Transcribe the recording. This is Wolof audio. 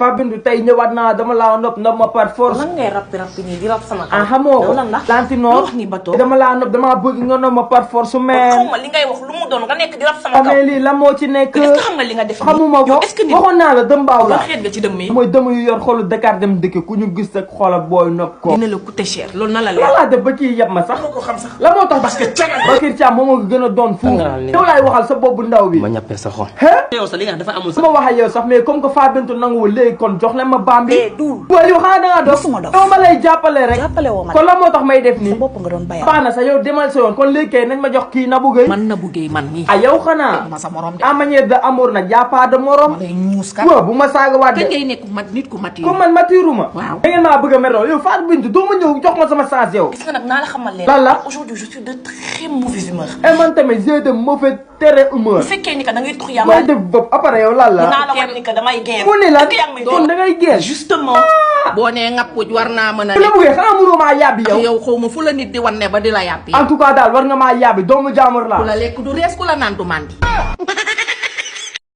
Fa Bintou tey ñëwaat naa dama laa nopp ma par force. lan ngay rappi nii di rap sama kaw. xamoo ko lantinoor wax ni bato. dama laa nopp damaa bëgg nga nopp ma par force mais. xaw ma li ngay wax lu mu doon nga nekk di rap sama kaw. mais lii lan moo ci nekk. est-ce que xam nga li nga def. xamuma ko waxoon naa la dëmbaaw la. xeet nga ci dëmm yi. mooy dëmm yu yor xolu Dakar dem dëkk ku ñu gis rek xoolal booy nopp ko. dina la coûter cher loolu na la leer. laa def ba kii yab ma sax. ko xam sax. la moo tax parce que cagal. Bakir Thiam moom moo gën a doon fu. yow laay waxal sa boobu ndaw bi. ma ñàppee sa xol. yow sa li nga dafa amul su ma waxee yow sax mais comme que Fa Bintou nanguwul léegi kon jox leen ma baam bi. duul. waaw yow xanaa da ngaa dof. suma dof yow ma lay jàppale rek. jàppale woo ma kon la moo tax may def nii. sa bopp nga doon bayal. baax na sax yow demal sa yoon kon léegi kay nañ ma jox kii Nabou Gueye. man Nabou Gueye man nii. ah yow xanaa. ma sa morom de. en manière de amour nag y a pas de morom. ma lay ñuus kat. waaw bu ma saaga waat de. kañ ngay nekk nit ku mature. comme man mature ma. waaw. da ngeen maa bëgg a meroo yow Fa Bintou doo ma ñëw jox ma sama chance yow. gis nga nag naa la xamal leen. lan la aujourd'hui je suis de très mauvaise humeur. et man tamit j'ai de mauvais tere humeur. bu fekkee ni que da ngay tux yaa may def bopp après yow lan la. dinaa la wax ni que damay génn. mu ni la kon kon da ngay génn. justement. boo nee ngappuj war naa mën a. la bëggee xanaa mënoo maa yàbbi yow. yow xaw ma fu la nit di wan ne ba di la yàbbi. en tout cas daal war nga maa yàbbi doomu jaamur laa. ku la lekk du rees ku la naan du màndi.